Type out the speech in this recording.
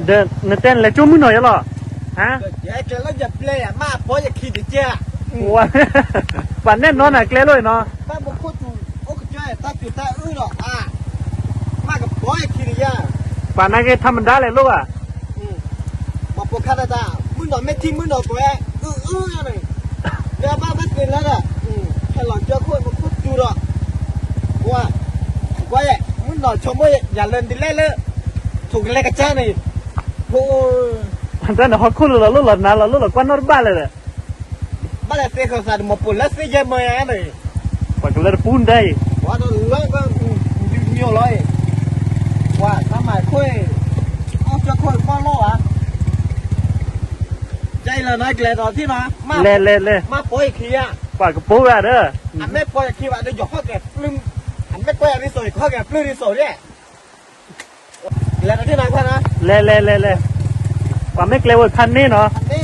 ເດີ ເນີແຕນແລະ ໂຈມື້ໜ້ອຍລະ ຮະ ເດີ ຢ່າໃຫ້ແກລະ ຢ່າແປ ມາ ພໍຢ່າຄິດເດ ເຈ້ ອືມ ວ່າ ປານແນ່ນອນນະ ແກລະເລີຍເນາະ ຕາບໍ່ໂຄດ ໂອ ກະຈ້ອຍ ຕາຈຸຕາອືດເນາະ ອາ ມາກະ ພໍຢ່າຄິດເດ ປານນັ້ນກະທຳມະດາແຫຼະລູກອະ ອືມ ມາ ໂປຄາດາ ມື້ໜ້ອຍ ແມ່ທິງ ມື້ໜ້ອຍ ກວາ ອືອ ອືອ ຍາບ້າ ເບິດເປັນແລ້ວນະ ອືມ ແຄ່ລອງເຈີຄົນ ມັນໂຄດຈູດອກ ກວາ ກວາ ມື້ໜ້ອຍ ຊົມເອີຍ ຢ່າເລີນດີແລເລີ ຖືກແລກະຈານີ້ ໂອ້ຍ ອັນນັ້ນຮອດຄຸນລະ ລົດລະນາລະ ລົດລະກວ່ານອດບ້ານເລີຍແຫຼະ ບ້ານລະເຊເຂົາສານ ໝໍປຸນລະເຊເຢຍເມຍອັນນີ້ ປາກກະເລີດປູນໄດ້ ວ່າໂດນເລີກ ອືມ ຍູໂລຍ ວ່າ ສະໄໝຄຸຍ ເອົາເຈົ້າຄຸຍ ປ້ອນໂລອະ ໃຈລະນາຍແກລະຕອນທີ່ມາ ມາ ແລະ ແລະ ແລະ ມາ ໂປ້ຍເຄຍ ປາກກະໂປແວເດີ ອັນແມ່ໂປ້ຍເຄຍວ່າ ເດີຢອກເຂົ້າແກ່ປຶ້ມ ອັນແມ່ໂປ້ຍອັນນີ້ໂສຍເຂົ້າແກ່ປຶ້ມນີ້ໂສຍເດ້ ແລະ ຕອນທີ່ມາ ຄວານະ ແລະ ແລະ ແລະ ແລະ ວ່າແມ່ແກລະເວີຄັນນີ້ເນາະ ຄັນນີ້